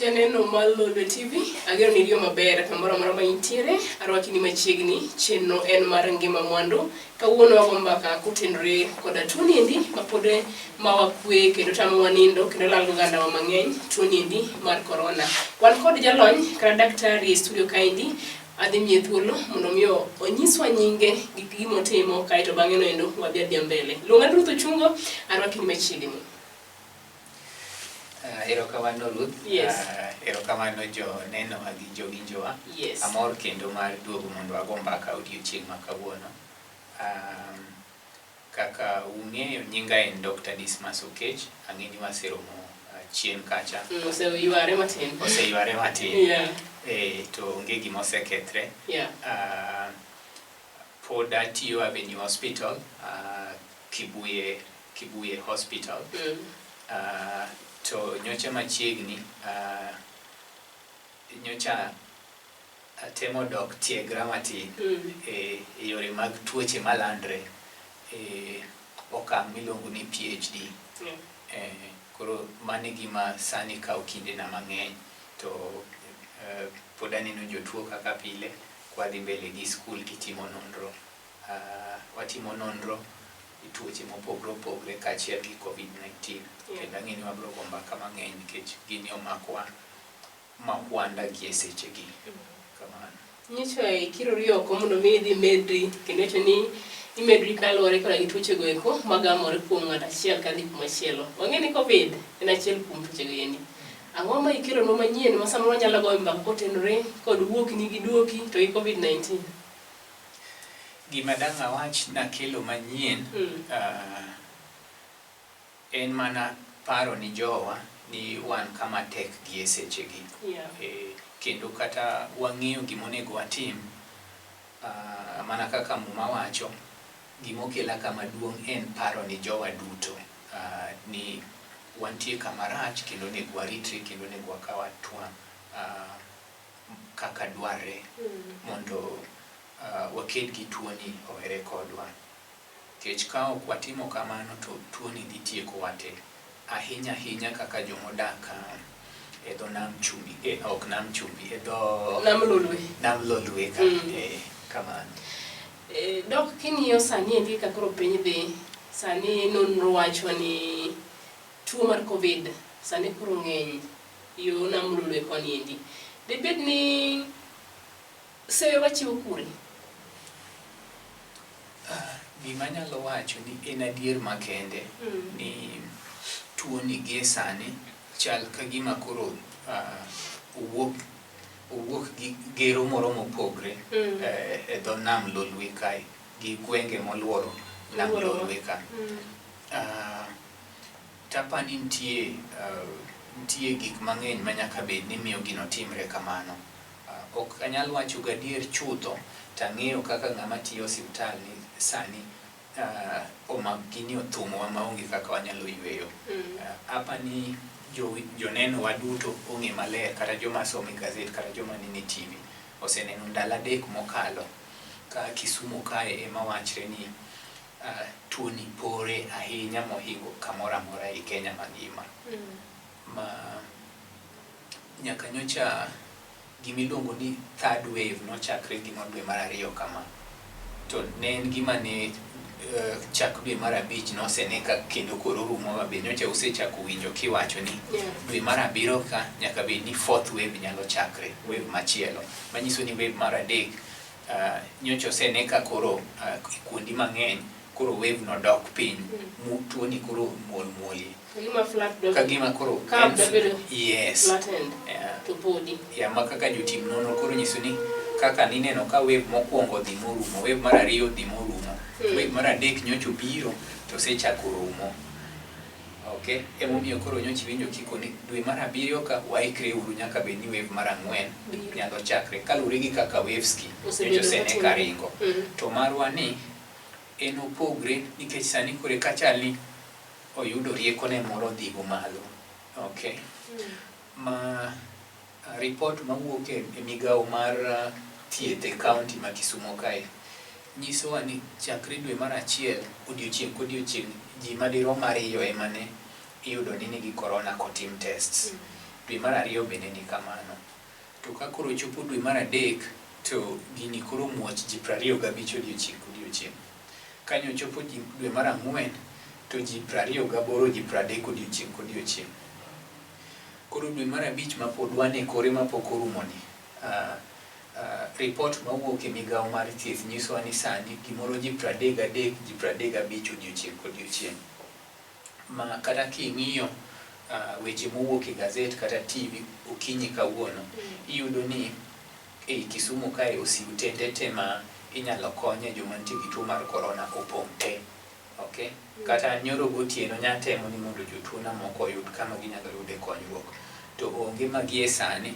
Janeno mar Lolwe TV, ageno ni iriyo maber kamoro amora ma intiere, arwaki ni machiegni, chenro en mar ngima mwandu. Kawuono wago mbaka kotenore koda tuoni endi mapod mawa kwe kendo tamowa nindo kendo lal ogandawa mang'eny, tuoni endi mar corona. Wan kod jalony kata daktari e studio kaendi, adhi miye thuolo mondo mi onyiswa nyinge gi gimotimo kaeto bang'e no endo wadhi adhiya mbele. Luonga Ruth Ochungo, arwaki ni machiegni. Erokamano Ruth. Yes. Erokamano jo nenowa gi jowinjowa. Yes. Amor kendo mar duogo mondo wago mbaka odiochieng' ma kawuono. Kaka ung'eyo nyinga en Dr. Dismas Okech. Ang'e ni waseromo chien kacha. Oseyware matin. Oseyware matin. Yeah. To onge gima osekethre. Yeah. Pod atiyo Avenue Hospital, Kibuye, Kibuye Hospital. To nyocha machiegni, nyocha atemo dok tiegra matin e yore mag tuoche malandre e okang' miluongo ni PhD. Koro mano e gima sani kawo kindena mang'eny to pod aneno jotuo kaka pile kwadhi mbele gi skul kitimo nonro. Watimo nonro e tuoche mopogre opogre kaachiel gi COVID-19. Kendo ang'e ni wabiro go mbaka mang'eny nikech gini omakowa mahwanda gi e sechegi. Kamano. Nyicha ikirori oko mondo mi idhi medri kendo iwacho ni imedri kaluwore koda gi tuoche go eko magamore kuom ng'ato achiel kadhi kumachielo. Wang'e ni Covid en achiel kuom tuoche go endi. Ang'o ma ikelonwa manyien ma samoro wanyalo goyo mbaka kotenore kod wuokni gi duoki to gi COVID-19? Gima dang' awach nakelo manyien en mana paro ni jowa ni wan kama tek gi e sechegi. Kendo kata wang'eyo gima onego watim, mana kaka Muma wacho, gima okela kama duong' en paro ni jowa duto ni wantie kama rach kendo onego waritre kendo onego wakaw hatua kaka dwarre mondo waked gi tuoni owere kodwa. Nikech ka ok watimo kamano to tuoni dhi tiekowa te. Ahinya ahinya kaka jomodak e dho nam chumbi, ok nam chumbi, e dho Nam Lolwe. Nam Lolwe ka, kamano. Dok king'iyo sani endi ka koro piny dhi, sani nonro wacho ni tuo mar Covid sani koro ng'eny yo nam Lolwe koni endi. Dibed ni seyo wachiwo kure? Gima anyalo wacho ni en adier makende ni tuoni gie sani chal ka gima koro owuok owuok gi gero moro mopogre e dho nam Lolwe kae gi gwenge moluoro nam Lolwe ka. Tapani nitie nitie gik mang'eny ma nyaka bed ni miyo gino timre kamano. Ok anyal wacho gadier chutho to ang'eyo kaka ng'ama tiyo e osiptal ni sani omak gini othumowa maonge kaka wanyalo yueyo. Apani joneno wa duto ong'e maler kata joma somo e gazet kata joma neno e TV oseneno ndalo adek mokalo ka Kisumu kae ema wachre ni tuoni pore ahinya mohingo kamoro amora ei Kenya mangima. Ma nyaka nyocha gima iluongo ni third wave nochakre gima dwe mar ariyo kama. To ne en gima ne chak dwe mar abich nosene ka kendo koro orumo mabe nyocha usechako winjo kiwacho ni dwe mar abiriyo ka nyaka bed ni fourth wave nyalo chakre, wave machielo. Manyiso ni wave mar adek nyocha osene ka koro kuondi mang'eny koro wave no dok piny, tuoni koro muol muolie. Ka gima koro yes. To podi. Yeah, ma kaka jotim nonro koro nyiso ni kaka nineno ka wave mokwongo dhi morumo, wave mar ariyo dhi morumo, wave mar adek nyocha obiro to osechako rumo. Okay, emomiyo koro nyocha iwinjo kiko ni dwe mar abiriyo ka waikre uru nyaka bed ni wave mar ang'wen nyalo chakre kaluwore gi kaka waves gi nyocha osene ka ringo. To marwa ni en opogre nikech sani koro eka chal ni oyudo riekone moro odhigo malo. Okay. Ma report mawuok e migawo mar thieth e county ma Kisumo kae nyisowa ni chakre dwe mar achiel odiochieng' kodiochieng' ji madirom ariyo ema ne iyudo ni nigi corona kotim tests. Dwe mar ariyo bende ni kamano. To ka koro chopo dwe mar adek to gini koro muoch ji 25 odiochieng' kodiochieng'. Kanyo chopo dwe mar ang'wen to ji 28 ji 30 odiochieng' kodiochieng'. Koro dwe mar abich ma pod wan e kore mapok orumoni, ripot mawuok e migawo mar thieth nyisowa ni sani gimoro ji 33 ji 35 odiochieng' kodiochieng'. Ma kata king'iyo weche mowuok e gazet kata TV okinyi kawuono, iyudo ni ei Kisumu kae osiptende te ma inyalo konye joma nitie gi tuo mar korona opong' te. Okay? Kata nyoro gotieno nyatemo ni mondo jotuo na moko oyud kama ginyalo yude konyruok. To onge ma gie sani,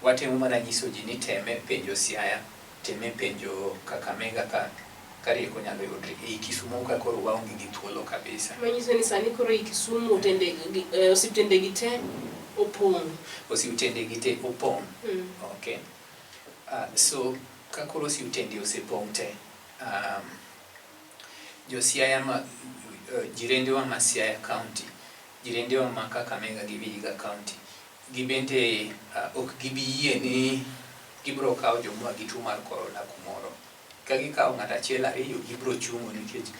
watemo mana nyiso ji ni teme penjo Siaya, teme penjo Kakamega ka rieko nyalo yudre. Ei Kisumu ka koro waonge gi thuolo kabisa. Manyiso ni sani koro ei Kisumu osiptende gi te opong'. Osiptende gi te opong'. Okay. So ka koro osiptende osepong' te, jo Siaya ma jirendewa ma Siaya County, jirendewa ma Kakamega gi Vihiga County, gibende ok gibi yie ni gibiro kawo jomoa gi tuo mar korona kumoro. Ka gikawo ng'ato achiel ariyo gibiro chungo nikech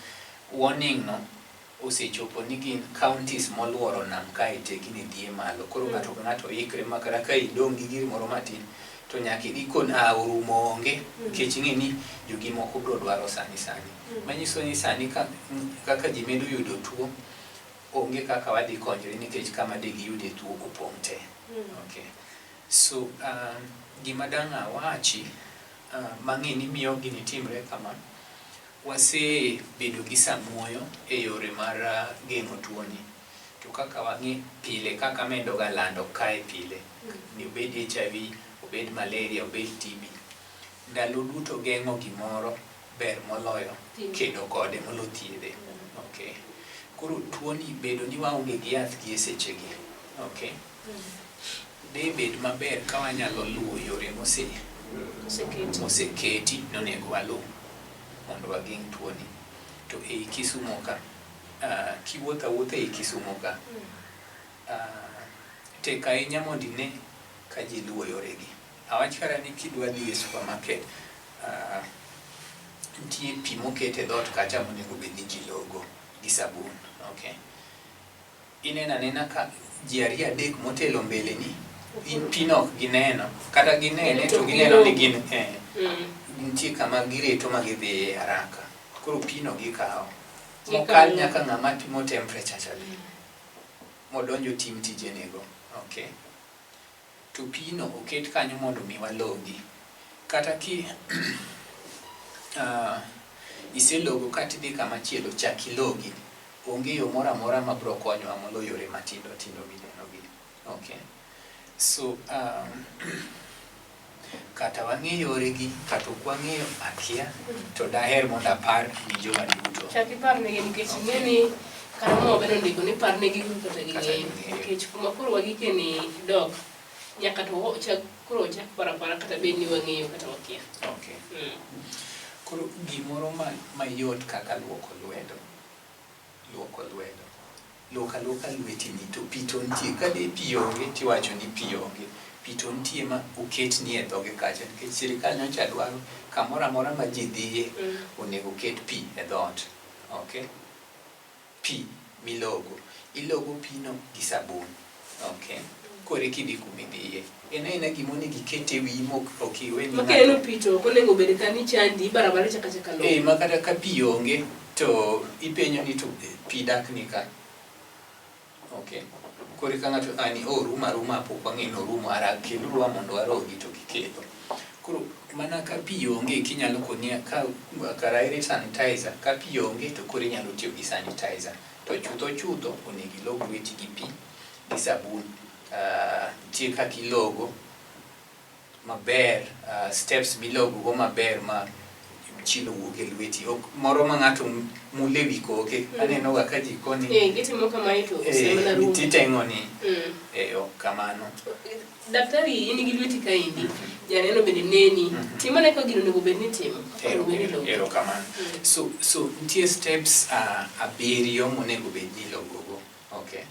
warning no osechopo ni gin counties moluoro nam kae te gini dhie malo. Koro ng'ato ka ng'ato ikre ma kata ka idong' gi gir moro matin to nyaka idhi kon a orumo onge nikech ing'e ni jogi moko biro dwaro sani sani. Manyiso ni sani kaka ji medo yudo tuo onge kaka wadhi konyre nikech kama de giyude tuo opong' te. Okay. So gima dang' awachi mang'e ni miyo gini timre kama, wasebedo gi samuoyo e yore mar geng'o tuoni. To kaka wang'e pile kaka amedo ga lando kae pile, ni obed HIV, obed malaria, obed TB. Ndalo duto geng'o gimoro ber moloyo kedo kode molo thiedhe. Okay. Koro tuoni bedo ni waonge gi yath gi e sechegi. Okay. De bed maber ka wanyalo luwo yore moseketi nonego waluw mondo wageng' tuoni. To ei Kisumu ka, kiwuotho awuotha ei Kisumu ka, tek ahinya mondo ine ka ji luwo yoregi. Awach kata ni kidwa dhi e supermarket, nitie pi moket e dhoot kacha monego bed ni ji logo gi sabun. Okay. Ineno anena ka ji ariyo adek motelo mbele ni, in pino ok gineno. Kata ginene to gineno ni gin nitie kama gireto ma gidhiye haraka. Koro pino gikawo. Mokal nyaka ng'ama pimo temperature cha be. Modonjo tim tijenego. Okay. To pino oket kanyo mondo mi walogi. Kata ki iselogo katidhi kama chielo chak ilogi. Onge yo moro amora mabiro konyowa moloyo yore matindo tindo mineno gi. Okay. So kata wang'eyo yoregi kata ok wang'eyo akia, to daher mondo apar ni jowa duto. Chak iparnegi nikech ing'e ni kata muma bende ondiko ni parnegi uru kata ging'eyo. Nikech kuma koro wagike ni dok, nyaka to chak koro wachak paro apara kata bed ni wang'eyo kata wakia. Okay. Koro gimoro mayot kaka luoko lwedo. Luoko lwedo. Luok aluoka lwetini to pi to nitie. Ka de pi onge tiwacho ni pi onge. Pi to nitie ma oketni e dhoge kacha nikech sirikal nyocha dwaro kamoro amora ma ji dhiye onego oket pi e dhoot. Okay. Pi milogo. Ilogo pino gi sabun. Okay. Koro eka idhi kuma idhiye. En aena gima onego iket e wiyi mok ok iwe ni ng'ato. Makineno pi to ok onego bed ka ni chandi barabara chaka chaka logo. Eh, ma kata ka pi onge to ipenjo ni to pi dak ni ka. Okay. Koro eka ng'ato ani oh orumo aruma pok wang'eyo ni orumo ara keluru mondo warogi to gikelo. Koro mana ka pi onge kinyalo koni ka kara ere sanitizer ka pi onge to koro inyalo tiyo gi sanitizer. To chutho chutho onego ilog lweti gi pi gi sabun. Nitie kaka ilogo maber, steps milogo go maber ma chilo wuok e lweti. Ok moro ma ng'ato mulo e wi koke. Aneno ga ka ji koni. Gitimo kamae to osemana rumo. Titeng'o ni. Ok kamano. Daktari in gi lweti kaendi, janeno bende neni. Tim ane kaka gino onego bed ni itimo. Erokamano. So nitie steps abiriyo monego bed ni ilogo go. Okay.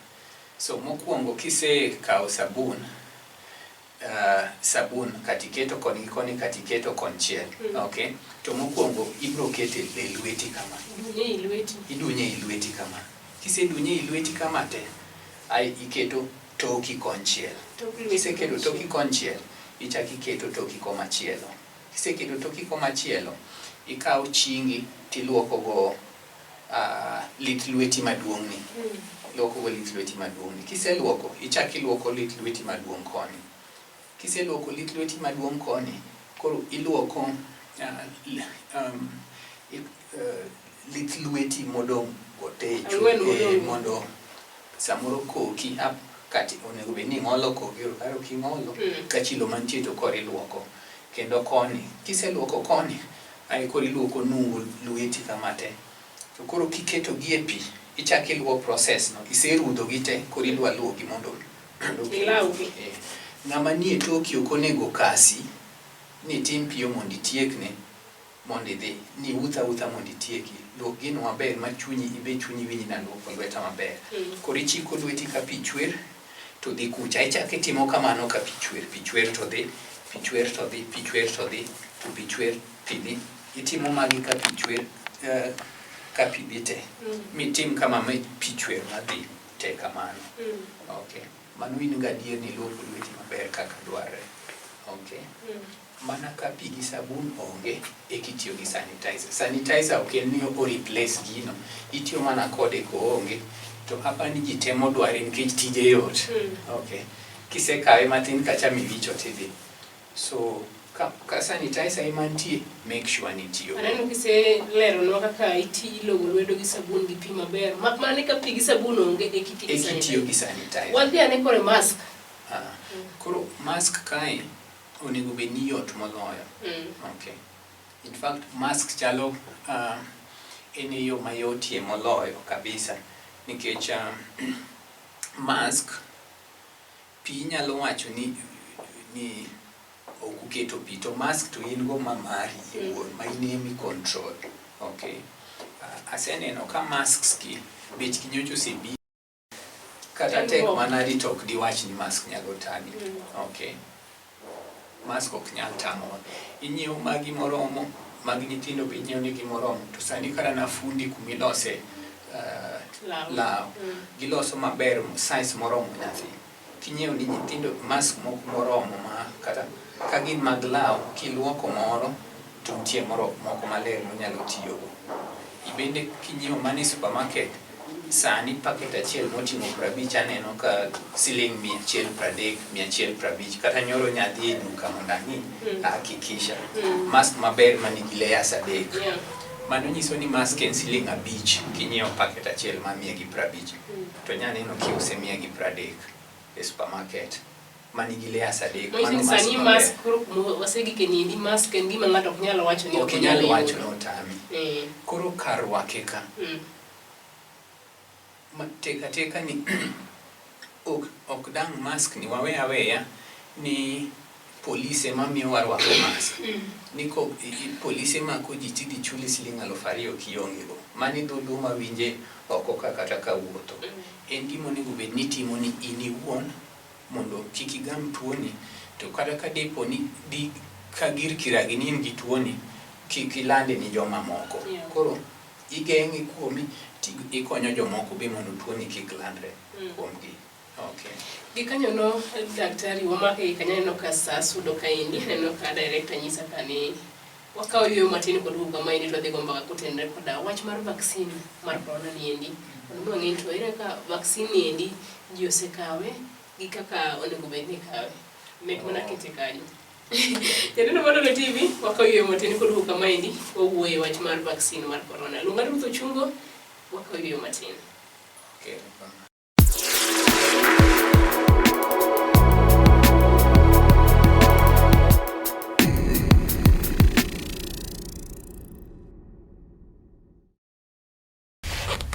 So mokwongo kisekawo sabun, Sabun kata iketo koni gi koni kata iketo konchiel. Okay. To mokwongo ibro kete e lweti kama. Idunye e lweti. Idunye e lweti kama. Kisedunye e lweti kama te, ai iketo toki konchiel. Kiseketo toki konchiel, ichak iketo toki komachielo. Kiseketo toki komachielo, ikawo chingi tiluoko go lith lweti maduong'ni. Iluoko go lith lweti maduong'ni. Kiseluoko, ichak iluoko lith lweti maduong' koni. Kiseluoko lith lweti maduong' koni, koro iluoko lith lweti modong' go te mondo samoro koki kati onego bed ni ing'olo koki kata ok ing'olo ka chilo mantie to koro iluoko. Kendo koni, kiseluoko koni, ae koro iluoko nungo lweti kama te. To koro kiketo gi e pi, ichak iluwo process no. Iserudho gi te, koro iluwo aluwo gi mondo Ilawgi. Ng'ama nie toki ok onego kasi ni tim piyo mondo itiekne mondo idhi. Ni iwuoth awuotha mondo itieki. Luok gino maber ma chunyi ibe chunyi winji ni aluoko lweta maber. Koro ichiko lweti ka pi chwer to dhi kucha. Ichak itimo kamano ka pi chwer. Pi chwer to dhi, pi chwer to dhi, pi chwer to dhi, to pi chwer pi dhi. Itimo magi ka pi chwer ka pi dhi te. Mitim kama ma pi chwer madhi te kamano. Okay. Mano in gadier ni iluoko lweti maber kaka dwarre. Okay. Mana ka pi gi sabun onge, eka itiyo gi sanitizer. Sanitizer ok en ni o replace gino. Itiyo mana kode koonge. To hapa ni ji temo dware nikech tije yot. Okay. Kisekawe matin kacha miwicho tidhi. So ka sanitizer ema nitie, make sure ni itiyo. Aneno kiseleronwa kaka iti ilogo lwedo gi sabun gi pi maber. Mak mana ni ka pi gi sabun onge eka itiyo gi Eka itiyo gi sanitizer. Wadhi ane kore mask. Koro mask kae onego bed ni yot moloyo. Okay. In fact, mask chalo en e yo mayotie moloyo kabisa nikech mask pi inyalo wacho ni ok uketo pi to mask to in go ma mari iwuon ma in emi control. Okay. Aseneno ka masks gi bechgi nyocha osebiro kata tek manadi to ok diwach ni mask nyalo tami. Okay. Mask ok nyal tamowa. Inyiewo magi moromo, mag nyithindo be inyiewo negi moromo. To sani kata na fundi kumilose law, giloso maber size moromo nyathi. Kinyiewo ni nyithindo mask moko moromo ma kata ka gin mag law, kiluoko moro to nitie moro moko maler monyalo tiyogo. Ibende kinyiewo mana e supermarket, sani packet achiel moting'o 50 aneno ka siling 130, 150 kata nyoro nyadhi e duka mondo ang'i, ahakikisha. Mask maber manigi layers 3. Mano nyiso ni mask en siling 5 kinyiewo packet achiel ma 150. To nya neno kiuse 130 e supermarket manigi layers 3. Manyiso ni sani mask koro kuma wasegike niendi mask en gima ng'ato ok nyal wacho ni ok inyal wacho ni otami. Koro kar rwake ka, tek ateka ni ok dang' mask ni wawe aweya ni polise mamiyo warwako mask. Ni ko polise mako ji tidhi chuli siling 2000 kionge go. Mani dholuo mawinje oko ka kata kawuotho. En gima onego bed ni itimo ni in iwuon mondo kik igam tuoni to kata ka dipo ni di ka gir kiragi ni in gi tuoni kik ilande ni joma moko. Koro igeng'e kuomi to ikonyo jomoko be mondo tuoni kik landre kuomgi. Okay. Gikanyono daktari wamake gi kanyo aneno ka saa sudo kaendi aneno ka director nyisa ka ni wakawo yueyo matin kod wuok kama endi to wadhi go mbaka kotenore koda wach mar vaccine mar corona ni endi mondo mi wang'e to ere kaka vaccine ni endi ji osekawe gi kaka onego bed ni ikawe mek mana kete kanyo. Janeno mar Lolwe TV wakawo yueyo matin kod wuok kama endi wawuoye wach mar vaccine mar corona. Luonga Ruth Ochungo wakawo yueyo matin. Okay.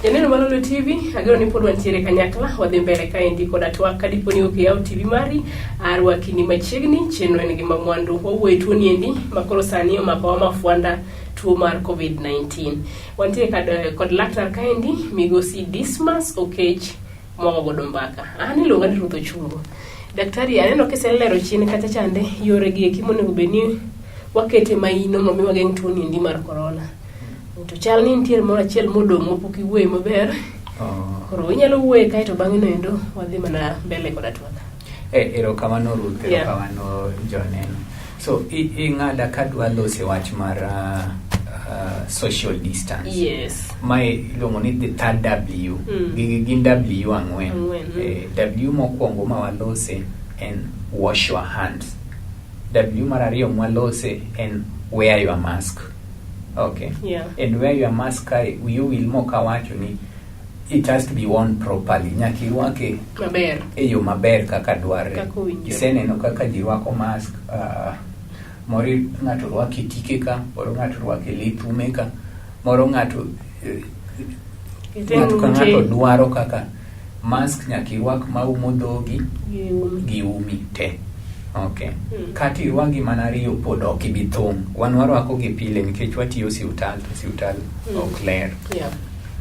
Janeno mar Lolwe TV, ageno ni pod wantiere kanyakla, wadhi mbele kaendi koda twak ka dipo ni ok iyawo TV mari, arwaki ni machiegni, chenro en gima mwandu. Wawuoyo e tuo ni endi ma koro sani omakowa mafwanda tuo mar COVID-19. Wantie kod laktar kaendi, migosi Dismas Okech mwago godo mbaka. An iluonga ni Ruth Ochungo. Daktari, aneno kiselero chien kacha chande yore gi eki monego bed ni wakete maino mondo mi wageng' tuo ni endi mar corona. To chal ni nitiere moro achiel modong' mapok iwuoye maber. Oh. Koro inyalo wuoye kae to bang'e no endo wadhi mana mbele koda twak. Erokamano Ruth, erokamano joneno. So ing'ada kadwa lose wach mar social distance. Yes. Mae iluongo ni the third W. Gigi gin W ang'wen. Ang'wen. W mokwongo ma walose en wash your hands. W mar ariyo mwalose en wear your mask. Okay. And wear your mask kae wiyi wil mok awacho ni it has to be worn properly. Nyaka irwake maber e yo maber kaka dwarre. Kaka owinjore. Iseneno kaka ji rwako mask, moro ng'ato rwako e tike ka, moro ng'ato rwako e lith ume ka, moro ng'ato Ite ng'ato ka ng'ute. ng'ato dwaro kaka mask nyaka irwak maumo dhogi Gi umi. gi umi te. Okay. Kata irwak gi mana ariyo pod ok ibi thung'. Wan warwako gi pile nikech watiyo osiptal to osiptal ok ler.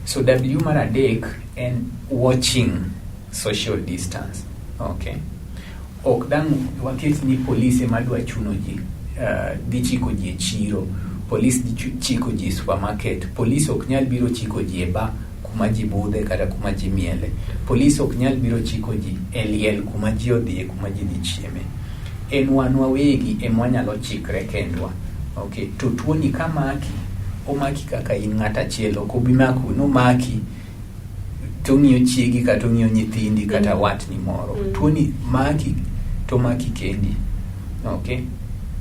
So W mar adek en watching social distance. Okay. Ok dang' waket ni polise madwa chuno ji, dhi chiko ji e chiro, polis dhi chiko ji e supermarket, polis ok nyal biro chiko ji e bar kuma ji budhe kata kuma ji miele. Polis ok nyal biro chiko ji e liel kuma ji odhiye, kuma ji dhi chieme. En wan wawegi ema wanyalo chikre kendwa. Okay. To tuoni kamaki, omaki kaka in ng'at achiel, ok obi mako, nomaki to ong'iyo chiegi kata ong'iyo nyithindi kata watni moro. Tuoni maki to maki kendi. Okay.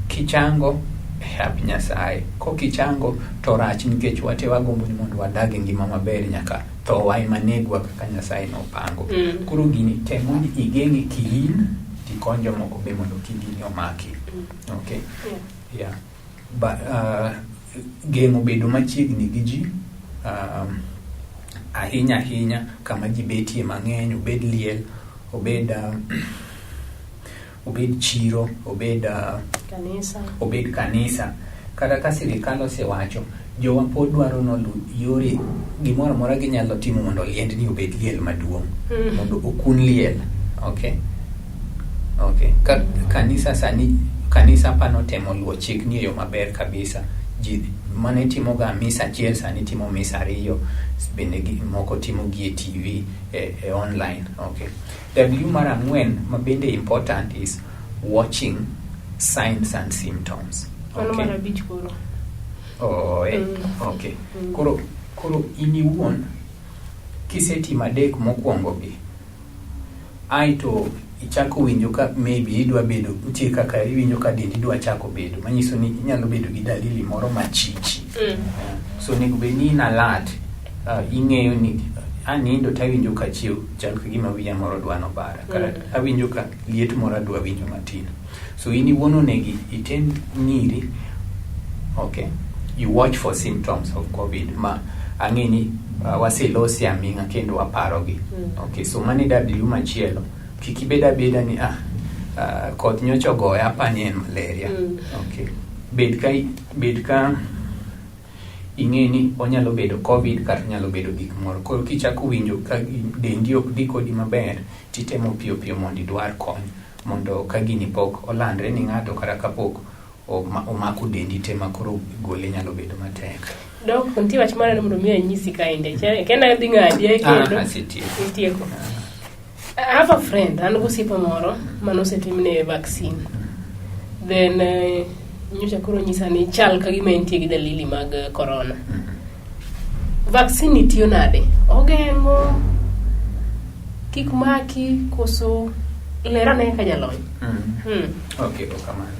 Kichango, hap Nyasaye. Kokichango to rach nikech wate wagombo ni mondo wadag e ngima maber nyaka thowa ema negwa kaka Nyasaye nopango. Koro gini tem mondo igeng'e kiin tikony jomoko be mondo kik gini omaki. Okay. Yeah. But geng'o bedo machiegni gi ji, ahinya ahinya kama ji betie mang'eny, obed liel, obed chiro, Kanisa. obed kanisa. Kata ka sirikal osewacho, jowa pod dwaro nolu yore gimoro amora ginyalo timo mondo liendni obed liel maduong', mondo okun liel. Okay. Okay. Ka kanisa sani, kanisa pano temo luwo chik ni e yo maber kabisa. Ji mane timoga misa achiel sani timo misa ariyo, bende moko timo gi e TV, e online. Okay. W mar ang'wen ma bende important is watching signs and symptoms. Mano Okay. mar abich koro. Oh. Okay. Koro in iwuon kisetimo adek mokwongo gi, aeto ichako winjo ka maybe idwa bedo, nitie kaka iwinjo ka dendi dwa chako bedo, manyiso ni inyalo bedo gi dalili moro machichi. So onego bed ni in alert, ing'eyo ni anindo to awinjo ka chiew chal ka gima wiya moro dwa nobara, kata awinjo ka liet moro adwa winjo matin. So in iwuon onego item ng'iri, okay, you watch for symptoms of COVID ma ang'e ni waselosi aming'a kendo waparogi. Okay, so mano e W machielo. Kik ibed abeda ni koth nyocha ogoya apani en malaria. Okay. Bed ka ing'e ni onyalo bedo COVID kata onyalo bedo gik moro. Koro kichako winjo ka dendi ok dhi kodi maber, titemo piyo piyo mondo idwar kony, mondo ka gini pok olandre ni ng'ato kata kapok omako dendi te ma koro gole nyalo bedo matek. Dok, nitie wach moro mondo mi anyisi kaende. Kenda adhi ng'adi kendo. Asetieko. Itieko. I have a friend, an gosiepa moro manosetimne vaccine. Then nyocha koro nyisa ni chal ka gima entie gi dalili mag corona. Vaccine ni tiyo nade? Ogeng'o kik maki koso ler ane ka jalony. Okay, okamano.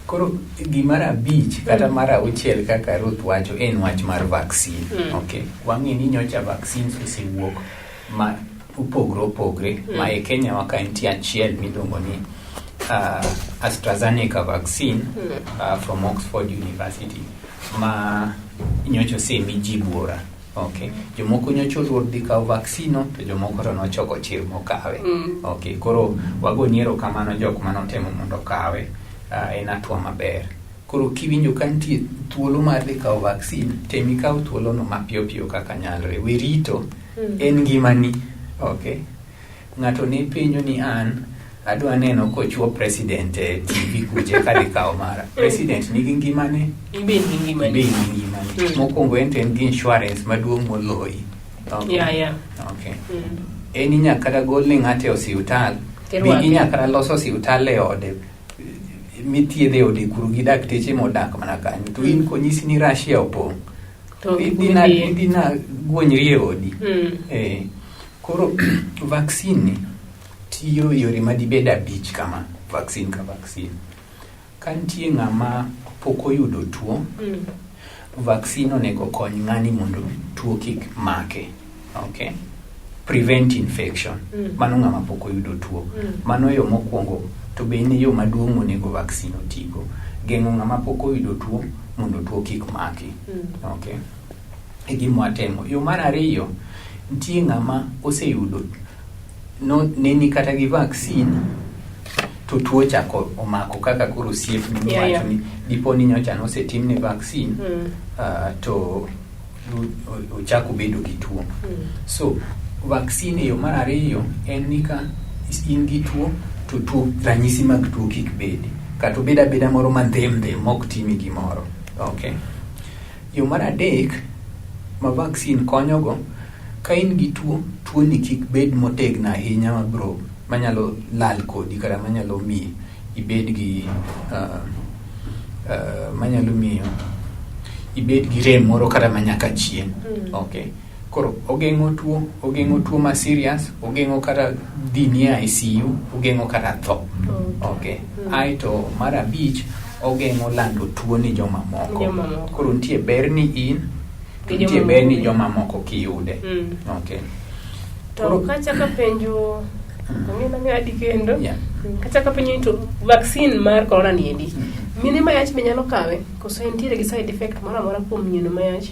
Koro gimar abich kata mar auchiel kaka Ruth wacho en wach mar vaccine. Okay. Wang'e ni nyocha vaccines osewuok ma opogre opogre, ma e Kenya wa ka nitie achiel miluongo ni AstraZeneca vaccine, from Oxford University ma nyocha osemi ji buora. Okay. Jomoko nyocha oluor dhi kawo vaccine no, to jomoko to nochoko chir mokawe. Okay. Koro wagoni erokamano jok manotemo mondo okawe. En hatua maber. Koro kiwinjo ka nitie thuolo mar dhi kawo vaccine, tem ikaw thuolono mapiyo piyo kaka nyalre. We rito, en ngimani. Okay. Ng'ato ne penjo ni an, Adwa neno kochuo president e TV kuche kadhi kawo mara. President nigi ngimane, In be in gi ngimani. be in gi ngimane. Mokwongo en to en gi insurance maduong' moloyi. Okay. Yeah. Okay. En inya kata gol ne ng'ato e osiptal. Be Tirwake. inya kata loso osiptal e ode mithiedhe e ode kuro gi dakteche modak mana kanyo. To in konyisi ni Russia opong'. To Idhi na idhi. idhi na guonyri e odi. Koro vaccine ni tiyo yore madibed abich kama vaccine ka vaccine. Ka nitie ng'ama pok oyudo tuo, vaccine onego kony ng'ani mondo tuo kik make. Okay? Prevent infection. Mano ng'ama pok oyudo tuo. Mano yo mokwongo to be en yo maduong' monego vaccine otigo. Geng'o ng'ama pok oyudo tuo mondo tuo kik maki. Okay? E gima watemo. Yo mar ariyo, nitie ng'ama oseyudo no, neni kata gi vaccine to tuo chako omako kaka koro osiepni miwacho ni dipo ni nyocha nosetimne vaccine to ochako bedo gi tuo. So vaccine e yo mar ariyo en ni ka in gi tuo to tuo ranyisi mag tuo kik bedi kata obed abeda moro mandhem ndhem mok timi gimoro. Okay. Yo mar adek ma vaccine konyogo ka in gi tuo tuoni kik bed motegno ahinya mabro manyalo lal kodi kata manyalo miyi ibed gi manyalo miyo ibed gi rem moro kata manyaka chieng'. Okay. Koro ogeng'o tuo ma serious, ogeng'o kata dhi ni e ICU, ogeng'o kata tho. Okay. Aeto mar abich ogeng'o lando tuo ni jomamoko. Jomamoko. Koro nitie ber ni in, Gi nitie ber ni jomamoko. jomamoko kiyude. Okay. To kachako penjo ang'e nang'e adi kendo. Yeah. Kachako penjo ni to vaccine mar corona ni endi. Mine mayach be nyalo kawe koso entiere gi side effect moro amora kuom miyo mayach?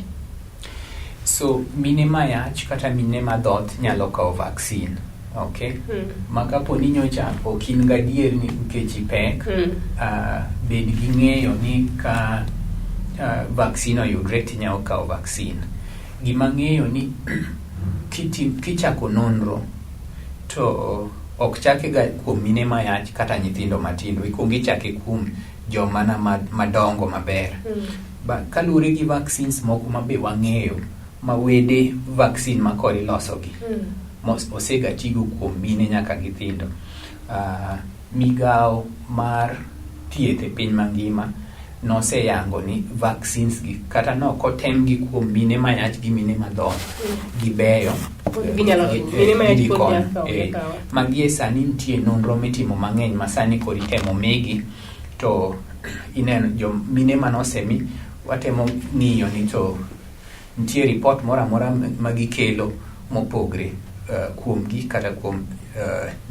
So mine mayach kata mine madhoth nyalo kawo vaccine. Okay. Ma kapo ni nyocha ok in gadier ni nikech ipek, bed gi ng'eyo ni ka vaccine oyudre tinyalo kawo vaccine. Gima ng'eyo ni kichako nonro to ok chake ga kuom mine mayach kata nyithindo matindo, ikuongo ichake kuom joma na madongo maber. Ba kaluwore gi vaccines moko ma be wang'eyo ma wede vaccine ma koro ilosogi osega tigo kuom mine nyaka nyithindo. Migawo mar thieth e piny mangima noseyango ni vaccines gi kata nok otemgi kuom mine mayach gi mine madhoth gibeyo. Ginyalo mine mayach Gidhi pod konyo. nyalo kawo, kawo. Ma gie sani nitie nonro mitimo mang'eny ma sani koro itemo migi to ineno jo mine manosemi watemo ng'iyo ni to nitie report moro amora ma gikelo mopogre kuomgi kata kuom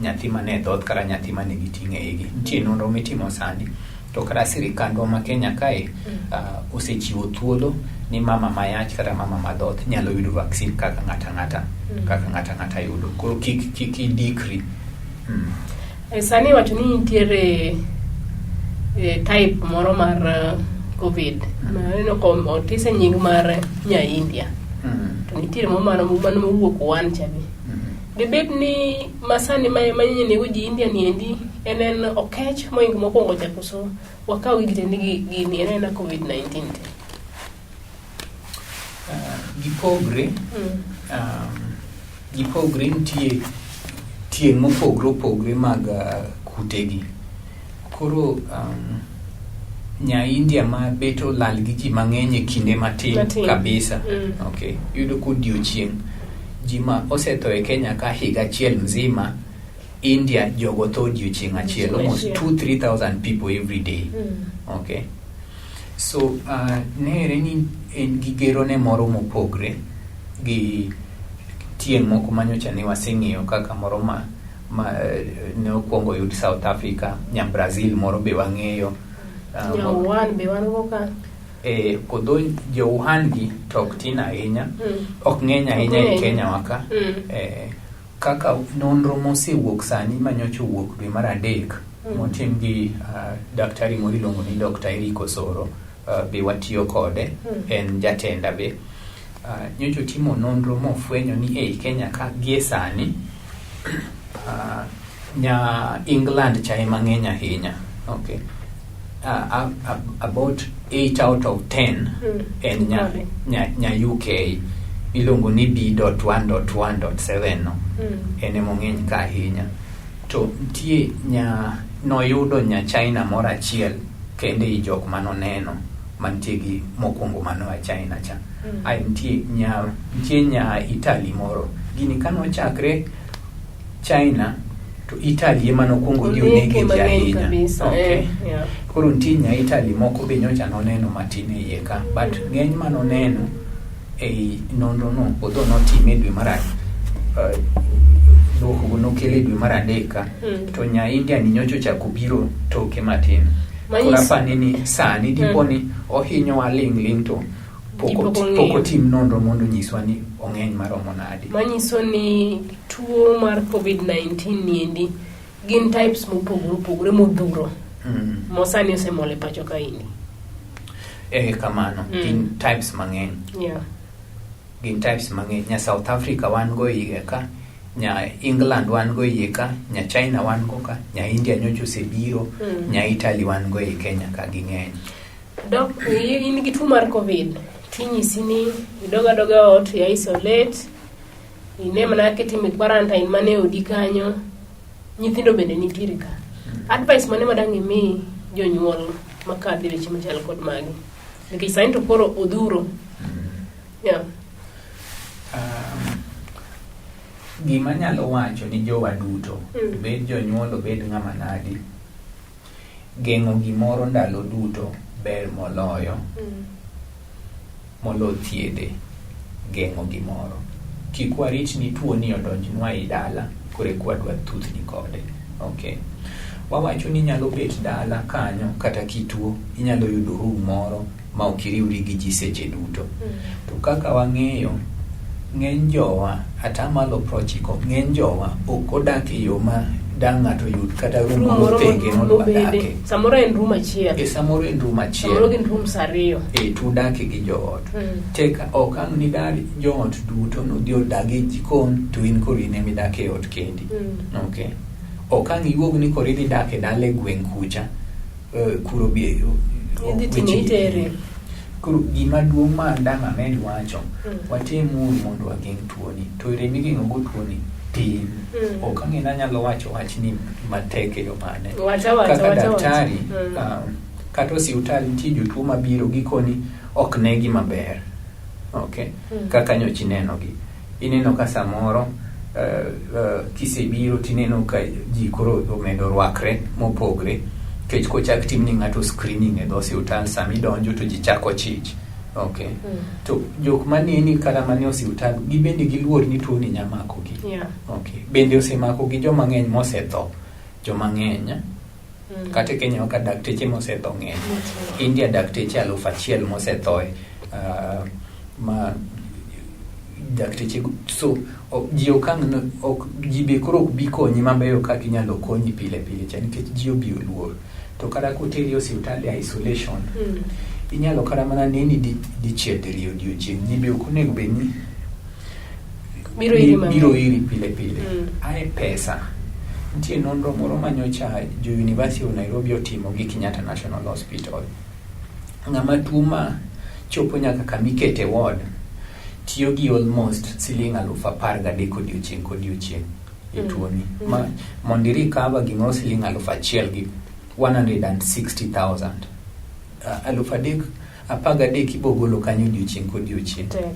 nyathi mane dhoth kata nyathi mane giting'o e igi. Nitie nonro mitimo sani to kata sirikandwa ma Kenya kae osechiwo thuolo ni mama mayach kata mama madhoth nyalo yudo vaccine kaka ng'ata ng'ata kaka ng'ata ng'ata yudo. Koro kik kik idikri. Sani iwacho ni nitiere type moro mar COVID. Aneno ka otise nying mar nya India. To nitiere moro mano mowuok Wuhan cha be. Dibed ni masani ma nego ji India ni endi en okech mohingo mokwongo cha koso wakaw gi te ni gini en ena COVID-19 te? Gipogre. Gipogre nitie tieng' mopogre opogre mag kutegi. Koro nya India ma bet olal gi ji mang'eny e kinde matin kabisa. Okay. Iyudo ka odiochieng' ji ma osetho e Kenya ka higa achiel mzima, India jogo tho odiochieng' achiel, almost 2-3,000 people every day. Okay. So nere ni en gi gerone moro mopogre gi tieng' moko manyocha ne waseng'iyo kaka moro ma ne okwongo yud South Africa, nya Brazil moro be wang'eyo. Nya Wuhan be wan go ka. Kodho jo Wuhan gi to ok tin ahinya, ok ng'eny ahinya e Kenya wa ka. Kaka nonro mosewuok sani manyocha owuok dwe mar adek motim gi daktari moro iluongo ni Dr. Eric Osoro, be watiyo kode, en jatenda be. Nyocha otimo nonro mofwenyo ni ei Kenya ka gie sani Nya England cha ema ng'eny ahinya. Okay. About 8 out of 10 en Kode. nya UK iluongo ni B.1.1.7 no. En ema ong'eny ka ahinya. To nitie nya noyudo nya China moro achiel kende i jok manoneno mantie gi mokwongo manoa China cha. Ai nitie nya Italy moro. Gini kanochakre China to Italy ema nokwongo dhi Oneke onege ji mang'eny ahinya. kabisa. Okay. Yeah. Koro nitie nya Italy moko be nyocha noneno matin e iye ka. But ng'eny manoneno ei nonro no although notime e dwe mar duokogo nokel e dwe mar adek ka to nya India ni nyocha ochako biro toke matin. Koro apani ni sani dipo ni ohinyowa ling' ling' to Ji pok pok ong'eyo. pok otim nonro mondo onyiswa ni ong'eny maromo nadi. Manyiso ni tuo mar COVID-19 niendi gin types mopogore opogore modhuro mosani osemol e pacho kaendi. Kamano. Gin types mang'eny. Gin types mang'eny. Nya South Africa wan go iye ka, nya England wan go iye ka, nya China wan go ka, nya India nyocha osebiro, nya Italy wan go ei Kenya ka ging'eny. Dok, in gi tuo mar COVID, tinyisi ni idog adoga ot, i isolate, ine mana kaka itimo quarantine mana e odi kanyo, nyithindo bende nitiere ka. Advice mane ma dang' imi jonyuol makadho e weche machal kod magi? Nikech sani to koro odhuro. Yeah. Gima anyalo wacho ni jowa duto, obed jonyuol, obed ng'ama nadi, geng'o gimoro ndalo duto ber moloyo molo thiedhe. Geng'o gimoro. Kik warit ni tuo ni odonjnwa ei dala koro eka wadwa thuthni kode. Okay. Wawacho ni inyalo bet dala kanyo kata kituo, inyalo yudo room moro ma ok iriwri gi ji seche duto. To kaka wang'eyo, ng'eny jowa, atamalo 90, ng'eny jowa ok odak e yo ma dang' ng'ato yud kata room Room moro moro thenge nodwa mobede. dake. Samoro en room achiel. Samoro en room achiel. Samoro gin rooms ariyo. Tudake gi joot. Tek ok ang' ni dar joot duto nodhi odag e jikon to in koro in ema idak e ot kendi. Okay. Ok ang' iwuog ni koro idhi dak e dala e gweng' kucha. Kuro bi Idhi ting'e itere. Koro gima duong' ma dang' amed wacho, watemuru mondo wageng' tuoni. To yore migeng'o go tuoni tin. Ok ang'e ni anyalo wacho wachni matek e yo mane. Wacha wacha, Kaka wacha wacha. daktari, kata osiptal nitie jotuo mabiro gikoni ok negi maber. Okay. Kaka nyocha inenogi. Ineno ka samoro kisebiro tineno ka ji koro omedo rwakre mopogre. Nikech kochak tim ni ng'ato screening e dho osiptal sama idonjo to ji chako chich. Okay. To jok maneni kata mane osiptal gibende giluor ni tuo ni nya makogi. Okay. Bende osemako gi joma ng'eny mosetho. Joma ng'eny. Kata e Kenya ka dakteche mosetho ng'eny. India dakteche 1000 mosethoe. Ma dakteche so ji ok ang' ok ji be koro ok bi konyi mabeyo kaka inyalo konyi pile pile cha nikech ji obi oluor. To kata koteri e osiptal e isolation, inyalo kata mana neni dichiel diriyo odiochieng'. Ji be ok onego bed ni Biro iri mang'eny. biro iri pile pile. Ae pesa. Nitie nonro moro manyocha jo University of Nairobi otimo gi Kenyatta National Hospital. Ng'ama tuo ma chopo nyaka kama ikete ward tiyo gi almost siling 13,000 odiochieng' kodiochieng' e tuoni. Ma mondo i recover gimoro siling 1,000 gi 160,000. 3,013 ibogolo kanyo odiochieng' kodiochieng'. Tek.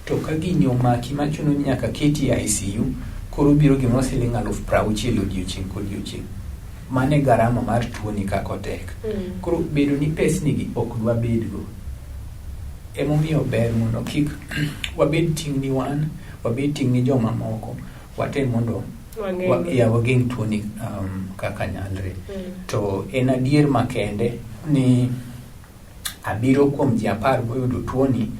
To ka gini omaki machuno ni nyaka keti e ICU, koro biro gimoro siling 60,000 odiochieng' kodiochieng'. Mano e garama mar tuoni kaka otek. Koro bedo ni pesni gi ok dwa bedgo. Emomiyo ber mondo kik wabed ting' ni wan, wabed ting' ni joma moko, watem mondo wageng' tuoni kaka nyalre. To en adier makende ni 7 kuom ji 10 moyudo tuoni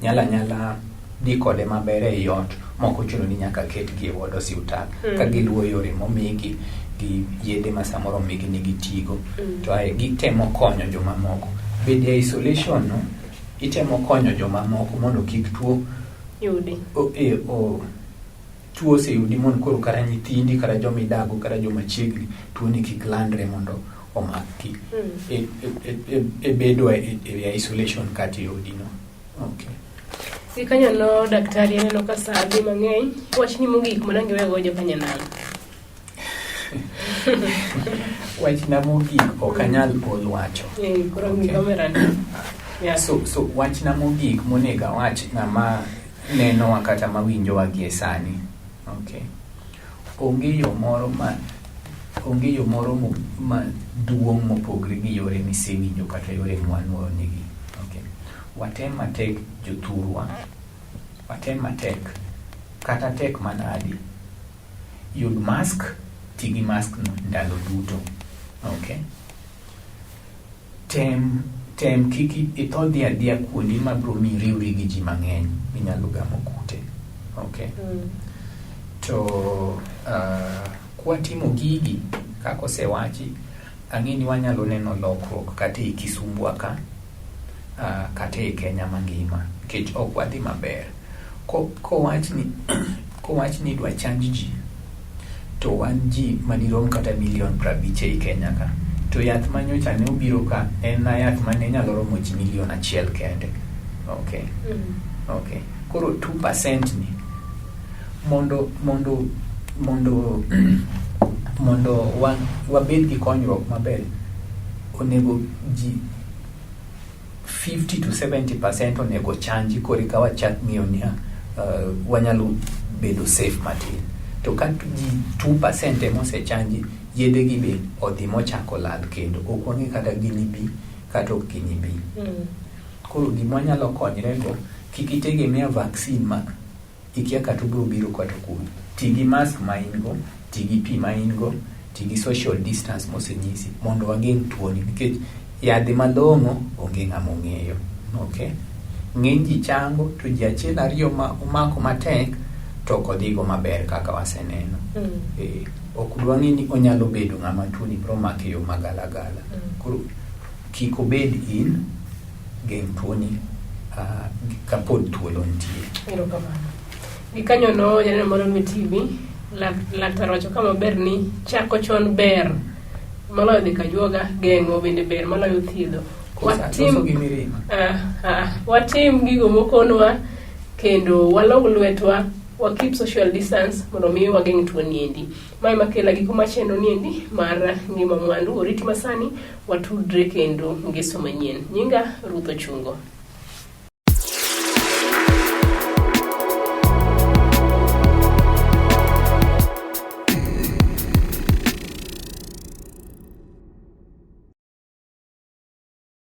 nyalo anyala dhi kode maber ei ot mok ochuno ni nyaka ketgi e ward osiptal ka giluwo yore momigi gi yedhe ma samoro omigi ni gitigo. To ae gitemo konyo jomamoko. Bedo e isolation no, itemo konyo jomamoko mondo kik tuo Yudi. Tuo oseyudi mondo koro kata nyithindi kata joma idago kata joma chiegni tuoni kik landre mondo omakgi e bedo e isolation kata e odino. Okay. Gikanyono daktari aneno ka saa dhi mang'eny. Wachni mogik manang iwego jokanyanam. Wachna mogik ok anyal ol wacho. Eh, koro ng'i Okay. kamera ni. Yeah. So wachna mogik monego awach ng'ama nenowa kata mawinjowa gie sani. Okay. Onge yo moro ma onge yo moro maduong' mopogre gi yore misewinjo kata yore mwanuoyonigi. Okay. Watem matek jothurwa. Watem matek. Kata tek manadi. Yud mask, ti gi mask no ndalo duto. Okay. Tem kik itho dhi adhiya kuondi mabiro miyi riwri gi ji mang'eny minyalo gamo kute. Okay. To kwatimo gigi kaka osewachi, ang'e ni wanyalo neno lokruok kata ei Kisumbwa ka, kata ei Kenya mangima, nikech ok wadhi maber. Kowach ni idwa chanj ji, to wan ji madirom kata milion 50 ei Kenya ka. To yath manyocha ne obiro ka en na yath mane nyalo romo ji milion 1 kende. Okay. Okay. Koro 2% ni mondo wabed gi konyruok maber, onego ji 50 to 70% onego chanji koreka wachak ng'iyo ni wanyalo bedo safe matin. To ka ji 2% ema osechanji, yedhe gi be odhi mochako lal kendo. Ok wang'e kata ginibi kata ok ginibi. Koro gima wanyalo konyrego, kik itegemea vaccine ma ikia kata obiro biro kata kuno. Ti gi mask ma in go, ti gi pi ma in go, ti gi social distance mosenyisi mondo wageng' tuoni nikech yadhe malong'o onge ng'ama ong'eyo. Okay? Ng'eny ji chango to ji achiel ariyo ma omako matek to ok odhigo maber kaka waseneno. Ok dwang'e ni onyalo bedo ng'ama tuoni biro mako e yo magalagala. Koro kik obed in, geng' tuoni kapod thuolo nitie. Erokamano. Gikanyono janeno mar Onwe TV, laktar wacho kama ber ni chako chon ber moloyo dhi kajuoga, geng'o bende ber moloyo thiedho. Watim gi mirima. Watim gigo mokonwa kendo walog lwetwa, wa keep social distance mondo mi wageng' tuo niendi. Mae makela giko mar chenro niendi mar Ngima Mwandu. Oriti masani watudre kendo ngeso manyien. Nyinga Ruth Ochungo.